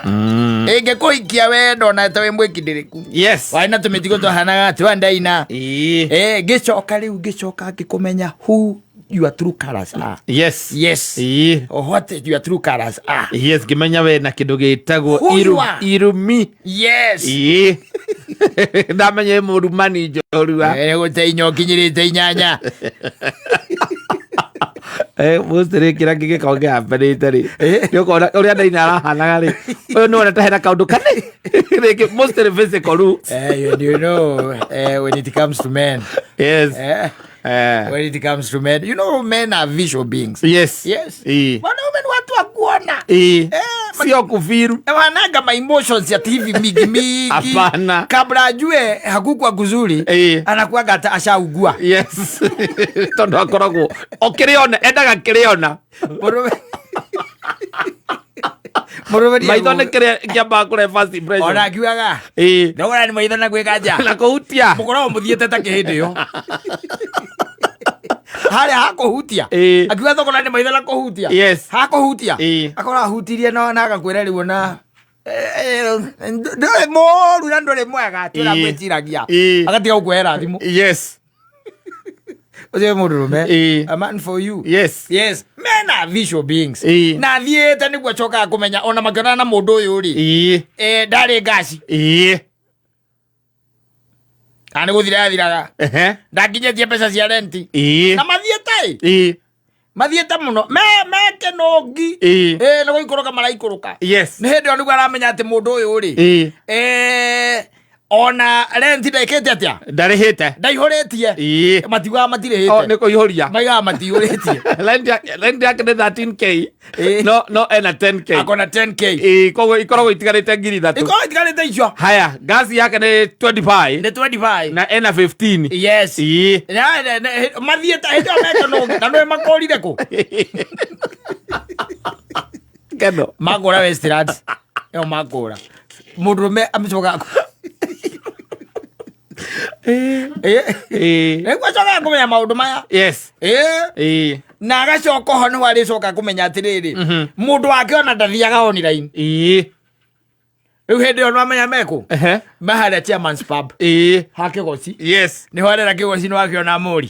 Ĩngĩkũhikia we ndona ta wĩ mwĩkindĩrĩku. Warĩ na tũmĩtigo twahanaga twandaina. Ngĩcoka rĩu ngĩcoka ngĩkũmenya who your true colors are. Yes. Or what your true colors are. Yes, ngĩmenya we na kĩndũ gĩtagwo Who you are. irumi. Yes. Ndamenya ĩ mũrumani njorua. Gũte inya ũkinyĩrĩte inyanya. Mũcĩrĩ kĩrĩa kĩngĩkorwo kĩhambanĩte rĩ, nĩ ũkona ũrĩa ndaina arahanaga rĩ, ũyũ nĩ wona ta hena kaũndũ kane rĩngĩ, mostly physical looks. You know, when it comes to men, when it comes to men, you know, men are visual beings. Yes. Wanaume ni watu wa kuona. Sio kufeel. Wananga ma emotions ya TV mingi mingi. Hapana. Kabla ajue hakukwa kuzuri, anakuwaga ata ashaugua. Yes, tondũ akoragwo o kĩrĩona, endaga kĩrĩona. Mũrũme nĩ Maitho nĩ kĩrĩa kĩambaga kũrehe first impression. Ona akiugaga thogora nĩ maitho na gwĩka nja. Na kũhutia. Mũkoragwo mũthiĩte ta kĩhĩndĩ ĩyo harĩa hakũhutia. Akiuga thogora nĩ maitho na kũhutia. Hakũhutia. Akorwo ahutirie no na agakwĩra rĩu ona ndũrĩ mũru na ndũrĩ mwega ti ũrĩa gwĩciragia. Agatiga gũkuoera thimũ. Ũcio nĩ mũndũrũme. A man for you. Yes, men are visual beings. Na thiĩte nĩguo acokaga kũmenya ona makĩonana na mũndũ ũyũ rĩ, ndarĩ ngaci kana nĩ gũthira yathiraga. Ndakinyĩtie mbeca cia renti. Na mathiĩte ĩ mathiĩte mũno me mekĩnũngi. Nĩ gũikũrũka maraikũrũka. Nĩ hĩndĩ ĩyo nĩguo aramenya atĩ mũndũ ũyũ rĩ, ona renti ndekĩte atĩa? Ndarĩhĩte. Ndaihũrĩtie. Matiugaga matirĩhĩte. Nĩ kũihũria. Maigaga matihũrĩtie. Rent yake nĩ 13K. No ena 10K. Akona 10K. Koguo ikoragwo itigarĩte 3,000. Ikorwo itigarĩte icio. Haya, ngasi yake nĩ 25. Nĩ 25. Na ena 15. Yes. Mathiĩte hĩndĩ ĩyo mekĩnũngi na nĩ makũrire kũ? Keno. Makũra Westlands ĩyo makũra mũndũrũme amĩcoka nĩguo acokaga kũmenya maũndũ maya. Na agacoka oho nĩho arĩcoka kũmenya atĩrĩrĩ, mũndũ wake ona ndathiaga online. Rĩu hĩndĩ ĩyo nĩwamenya mekũ? Meharĩa Chairman's Pub ha Kĩgoci. Nĩho arera Kĩgoci nĩwakĩona mũri.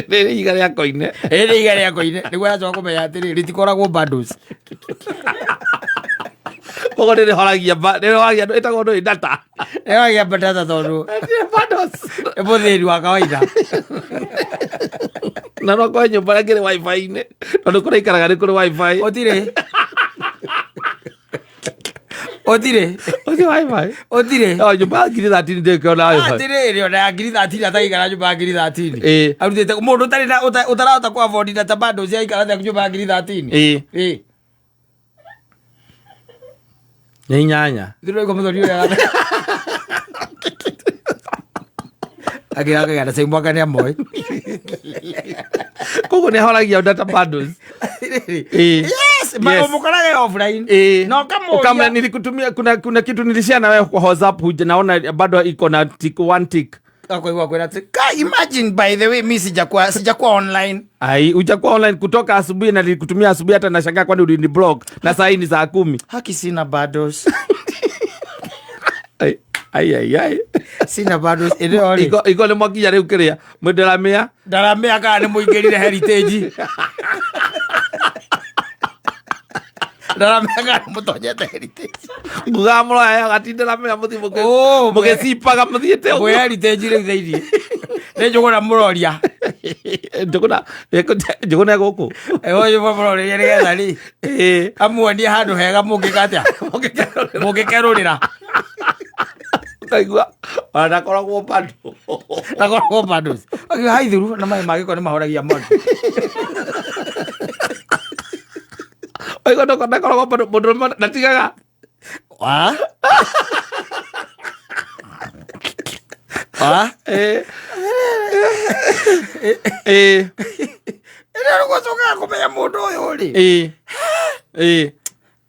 Rĩrĩ ihiga rĩa koine. Rĩrĩ ihiga rĩa koine nĩguo aracoka kũmenya atĩrĩrĩ rĩtikoragwo bundles. Koguo rĩrĩhoragia rĩrĩhoragia ĩtagwo ndũĩ data. Ĩhoragia data tondũ Bundles. nĩ mũthĩni wa kawaida. Na no kwa nyũmba ĩngĩ wifi-inĩ, tondũ kũrĩa ikaraga nĩ kũrĩ wifi. Ũtirĩ, ũtirĩ. Ũcio wifi. Ũtirĩ. O nyũmba ya 13,000 ndĩkĩona wifi. Atĩrĩrĩ, ona ya 13,000 ataikara nyũmba ya 13,000. Arutĩte mũndũ ũtarĩ na ũtarahota kũ afford data bundles aikara atĩa nyũmba ya 13,000? Nĩ inyanya. Ndĩraigua mũthoni ũrĩa akĩra na cai mwaka nĩ amoĩ. Koguo nĩ ahoragia data bundles. Yes, mũkorage offline. Na ũkamũria. Ukamwambia nilikutumia, kuna kitu nilishare na wewe kwa WhatsApp, huja naona bado iko na tick, one tick. Akaigua kwĩra atĩ, "Ka imagine, by the way, mi sijakuwa online." Ai, hujakuwa online kutoka asubuhi na nilikutumia asubuhi, hata nashangaa kwani ulini block na saa hii ni saa 10. Haki sina bundles. Ai ai ai ai. Sina bundles ĩrĩ rĩ. Iko nĩ mwakinya rĩu kĩrĩa mwĩnderamĩa. Ndaramĩa kana nĩ mũingĩrire Heritage. Ndaramĩa kana nĩ mũtonyete Heritage. Ngugaga mũroya gatindĩramĩa mũthiĩ Oh, mũgĩcipaga mũthiĩte Mwĩ ũguo. Heritage rĩu thĩiniĩ. Nĩ Njũgũna mũroria. Njũgũna Njũgũna gũkũ. Ũyũ mũroria nĩgetha rĩ amuonie handũ hega mũngĩka atĩa? Mũngĩkerũrĩra. Ũkaigua ona ndakoragwo bado. Ndakoragwo bundles. Akiuga hai thuru na maĩ ma gĩko nĩ mahoragia mwaki. Ũkaigua ndakoragwo bado mũndũ ndatigaga. Wa? Wa? Ĩrĩa gũcokaga kũmenya mũndũ ũyũ rĩ.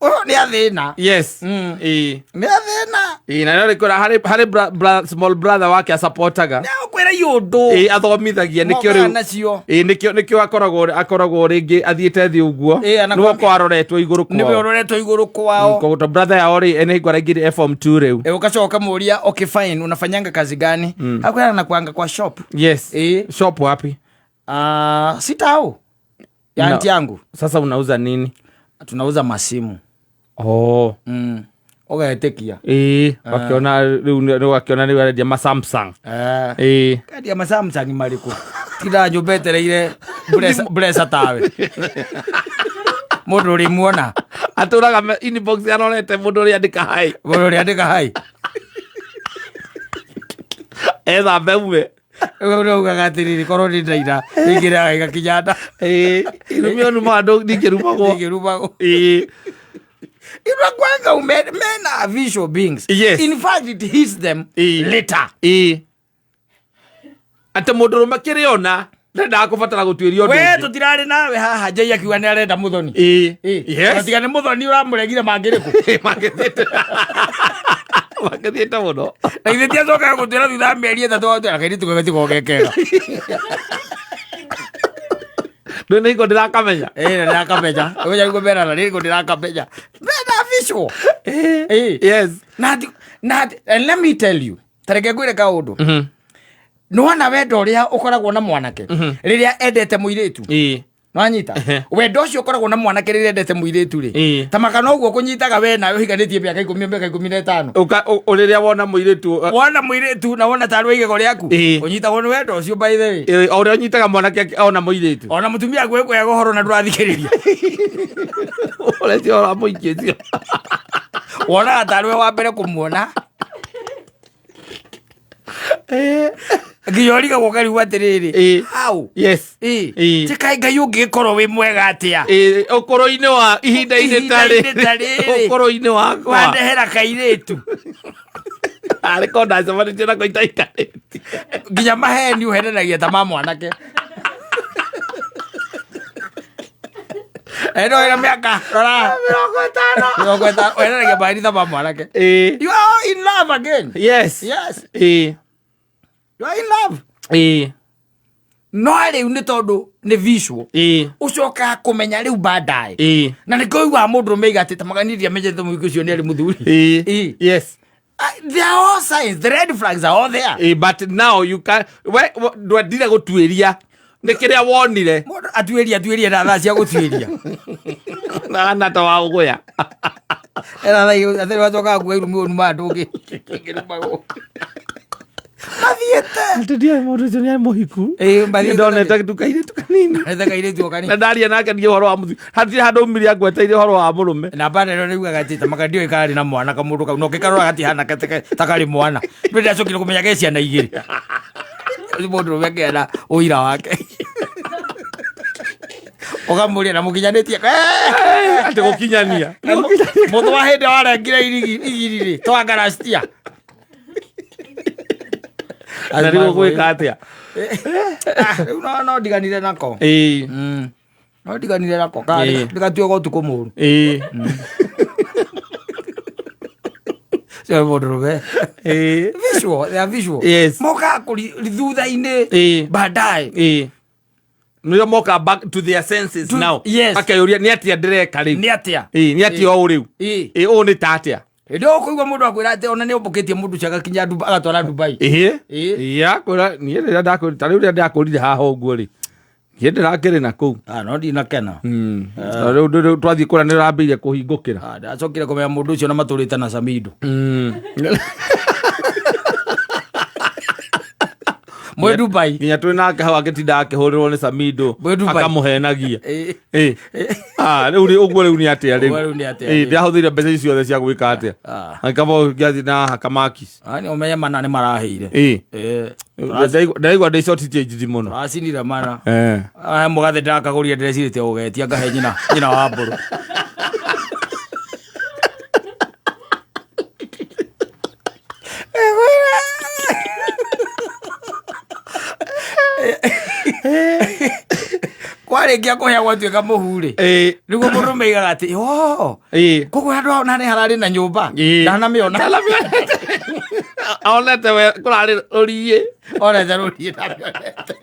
Ũyũ nĩ athĩna. Yes. Ĩĩ. Nĩ athĩna. Ĩĩ, na no rĩkwĩra harĩ small brother wake asapotaga. Nĩ agũkwĩra iũndũ. Ĩĩ, athomithagia nĩkĩo Mokaga rĩu. nacio. Ĩĩ, nĩkĩo akoragwo rĩngĩ athiĩte thĩ ũguo. Ĩĩ, Nĩwe ũkoragwo aroretwo igũrũ Nĩwe kwao. ũroretwo igũrũ kwao. Koguo to brother yao rĩ, nĩ hingo araingĩrire form 2 rĩu. E, ukacoka ũkamũria, okay fine, unafanyanga kazi gani? Akwĩra nakuanga kwa shop. Yes. Ĩĩ. Shop wapi? Ah, sitao ya No. anti yangu. Sasa unauza nini? Tunauza masimu. Oh. Ũgetĩkia. Ĩĩ, wakiona rĩu wakiona rĩu arendia ma Samsung. Eh. Ĩĩ. Kendia ma Samsung marĩkũ? Tinda nyũmba etereire mburesa tawe. Mũndũ ũrĩmuona. Atũraga inbox arorete mũndũ ũrĩa andĩka hi. Mũndũ ũrĩa andĩka hi. Ethambe ume. Rĩu ũraugaga atĩrĩrĩ, korwo nĩ ndaira ingĩrĩaga igakinya nda. Ĩĩ, irumio nĩ mandũ ndingĩrumagwo. Ingĩrumagwo. Ĩĩ. Inakwanga men are visual beings. Yes. In fact, it hits them Ĩĩ. later. Ĩĩ. Atĩ mũndũ ũrũme kĩrĩ ona ndendaga kũbatara gũtuĩria ũndũ We ũngĩ. tũtirarĩ nawe haha Jay akiuga nĩ arenda mũthoni. Ĩĩ. Ĩĩ. Yes. Na tiga nĩ mũthoni ũramũregire mangĩrĩkũ. Mangĩthiĩte mũno. Na ithe tiacokaga gũtwĩra thutha wa mĩeri 3 watwĩra kairĩtu gaga tiko ge kega. Ndũĩ nĩ hingo ndĩrakamenya. Ĩĩ na ndĩrakamenya. Ũmenye nĩguo merana nĩ hingo ndĩrakamenya. Men are visual. Ĩĩ. Yes. Na ati, na ati, and let me tell you, ta reke ngwĩre kaũndũ. Nĩwona wendo ũrĩa ũkoragwo na mwanake rĩrĩa endete mũirĩtu. Ĩĩ. Nwanyita wendo ũcio ũkoragwo na mwanake rĩrĩa endete mũirĩtu rĩ Ĩĩ. ta maka noguo kũnyitaga we nawe ũhikanĩtie mĩaka 10 mĩaka 15. Rĩrĩa wona mũirĩtu Wona mũirĩtu na wona tarĩ igego rĩaku Ĩĩ. ũnyitagwo nĩ wendo ũcio by the way. Ĩĩ, o ũrĩa ũnyitaga mwanake ona mũirĩtu. Ona mũtumia aku ĩkũheaga ũhoro na ndũrathikĩrĩria. Ũrĩa cio ũramũikĩtie. Wonaga tarĩ we wa mbere kũmuona. Nginya ũrigagwo ũkarigwo atĩrĩrĩ. Ĩĩ. How? Yes. Ĩĩ. Ĩĩ. Ti kaĩ Ngai ũngĩgĩkorwo wĩ mwega atĩa? Ĩĩ, ũkũrũ-inĩ wa ihinda-inĩ ta Ihinda-inĩ ta rĩrĩ. rĩrĩ. Ũkũrũ-inĩ wakwa. Wandehera kairĩtu. Arĩ korwo ndacemanĩtie nako itaikarĩtie. Nginya maheni ũhenanagia ta ma mwanake. Eno ĩna mĩaka rora 50. 50 ũhenanagia maheni ta ma mwanake. Ĩĩ. You are in love again. Yes. Yes. Ĩĩ. You are in love. Ĩĩ. No rĩu nĩ tondũ nĩ visual. Ĩĩ. Ũcokaga kũmenya rĩu baadaye. Ĩĩ. Na nĩkĩo ũiguaga mũndũ ũrũme aiga atĩ ta magani ndiamenyete mũhiki ũcio nĩ arĩ mũthuri. Ĩĩ. Ĩĩ. Yes. They are all signs. The red flags are all there. Ĩĩ, but now you can we ndwendire gũtuĩria nĩ kĩrĩa wonire. Mũndũ atuĩrie na thaa cia gũtuĩria. Na ta wa ũgũya. Era thaa igĩrĩ atĩ wacokaga kuga irumi ũru ma andũ ũngĩ. Ngĩrumagwo. Mathiĩte. Atĩ ndiũĩ mũndũ ũcio nĩ arĩ mũhiku. Ĩĩ, mathiĩte. Ndonete kairĩtu kanini. Ndonete kairĩtu o kanini. Na ndaria nake niĩ ũhoro wa mũthuri. Hatirĩ handũ umire angweteire ũhoro wa mũrũme. Na bana ĩno nĩugaga atĩ ta maka ndiũĩ karĩ na mwana kamũndũ kau. Na ũngĩkarora gatihana ta karĩ mwana. Nĩ ndacokire kũmenya ge ciana igĩrĩ. Ũcio mũndũ ũrũme akĩona ũira wake. Ũkamũria na mũkinyanĩtie. Atĩ gũkinyania. Mũthũ wa hĩndĩ warengire igiri rĩ, twangarastia. Na rĩu ũgwĩka atĩa? Rĩu no ndiganire nako. Ĩĩ. No ndiganire nako. Ĩĩ. Ndĩgatuĩka ũtukũ mũru. Ĩĩ. Cio mũndũ rũme. Ĩĩ. Visual, they are visual. Yes. Mokaga kũri thutha-inĩ. Ĩĩ. Baadaye. Ĩĩ. Nĩo moka back to their senses now. Yes. Akeyũria nĩ atĩa ndĩreka rĩu. Nĩ atĩa? Ĩĩ, nĩ atĩa ũũ rĩu. Ĩĩ. Ĩĩ, ũũ nĩ ta atĩa? Hĩndĩ ĩyo ũkũigua mũndũ akwĩra atĩ ona nĩ ũmbũkĩtie mũndũ ũcio agakinya agatwara Dubai. Ĩĩ. Ĩĩ. Ĩĩ, akwĩra niĩ rĩrĩa ndakũrire, ta rĩu rĩrĩa ndakũrire haha ũguo rĩ. Niĩ ndĩrakĩrĩ na kũu. Ah, no ndinakena. Na rĩu twathiĩ kũrĩa nĩ ũrambĩrĩria kũhingũkĩra. Ah, ndacokire kũmenya mũndũ ũcio na matũrĩte na Samido. Mwĩ Dubai. Nginya twĩ nake hau agĩtinda akĩhũrĩrwo nĩ Samido Mwĩ Dubai. akamũhenagia. Ĩĩ. Ĩĩ. Ah, rĩu rĩ ũguo rĩu nĩ atĩa rĩu? Ũguo rĩu nĩ atĩa Ĩĩ, rĩu? ndĩrahũthĩire mbeca ici ciothe cia gwĩka atĩa? Ah. Kaba ũngĩathiĩ na hakamakis. Ah, nĩ ũmenye mana nĩ marahĩire. Ĩĩ. Ĩĩ. Ndaigua ndĩ short changed mũno. Tũracinire mana. Eh. Ah, mũgathe ndĩrakagũrire ndĩrecirĩtie gũgetia ngahe nyina wa mbũrũ. Kwarĩkia kũhĩa gwatuĩka mũhu rĩ, nĩguo mũndũ meigaga atĩ o koguo handũ hau na nĩ hararĩ na nyũmba. Ndanamĩona. Onete we kũrarĩ rũriĩ. Onete rũriĩ, ndamĩonete.